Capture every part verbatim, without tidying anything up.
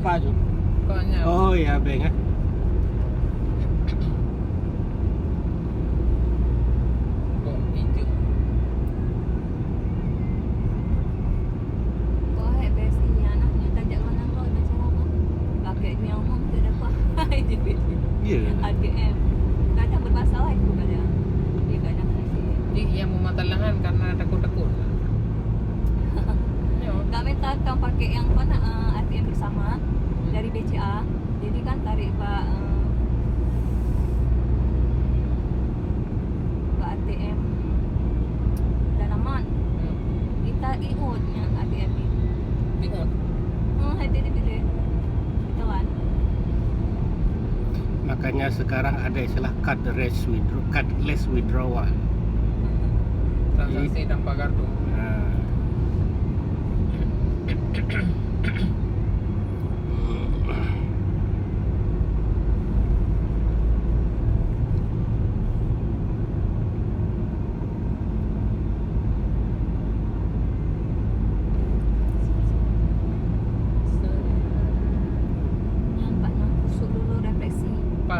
Apa tu? Kok nyan? Oh ya, bank eh. Kok pintu? Kok hai best ni anak nyoe tajak mana kau macam apa? Pakai ni umum tak dapat. Ya. A T M. Kadang bermasalah itu kadang. Dia kadang kasih. Jadi yang permasalahan karena takut-takut. Ya. Kami tak akan pakai yang mana, ah, A T M bersama. Dari B C A. Jadi kan tarik bak, eh, bak A T M danamat. Hmm. Kita ingat nyan A T M ni. Ingat. Hmm, hati dia pilih. Kita wan. Makanya sekarang ada istilah cardless withdraw, cardless withdrawal. Transaksi tanpa kartu. Ha. Nampak nak kusut dulu refleksi. Apa?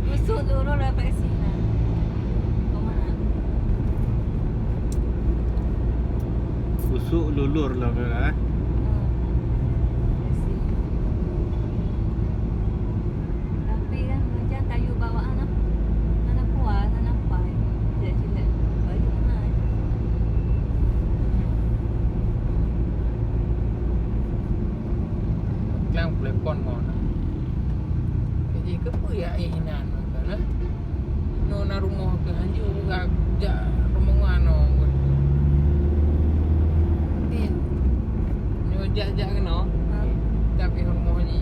Kusut dulu refleksi nah. Kau mana? Kusut lulur lah, Mel, eh. Hmm. Refleksi. Tapi kan macam kayu bawaan lah. Hana puas, hana pai. Cilek-cilek. Bayu hana. Klang telepon ngon. Jadi keupeu ya eh inan kan eh. Nyoe na rumoh keu hanjeuet buka jak rumoh ngon nyoe. Nyoe jak-jak keunoe. Ha. Tapi rumoh ni.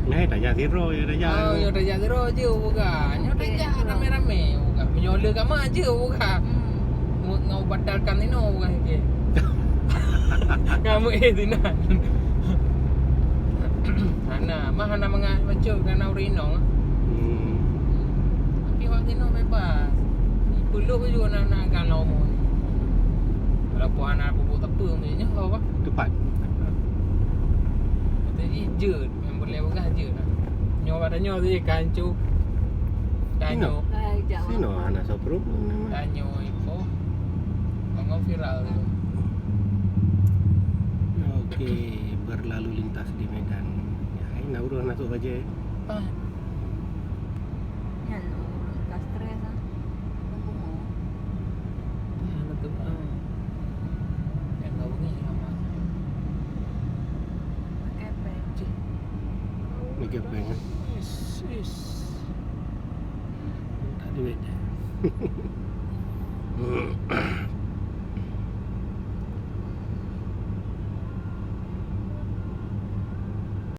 Nah, tajak sidroe ya tajak. Oh, nyoe tajak sidroe je buka. Nyoe tajak ramé-ramé buka. Meunyoe le kama je buka. Hmm. Ngon batalkan inoe buka ke. Kamu eh sinan. Hana, mah hana mangat bacut karena ureueng inong. Hmm. Tapi wak inong bebas. Peuleuh ju anak-anak kan lama ni. Walaupun hana pupuk tepe macam nyoe apa? Tepat. Jadi jeuet, yang boleh pegang jeuet lah. Nyoe kata nyoe tu kan cu. Danyo. Sino hana soprum nama. Danyo ipo. Bangun viral tu. Okey, berlalu lintas di Medan. Ya, ini urus masuk baje. Ah. Nyan, ka stres ah. Tunggu mo. Ah, betul ah. Yang kau ni sama. Pakai prank. Cik. Pakai prank, eh? Is, is. Tak duit.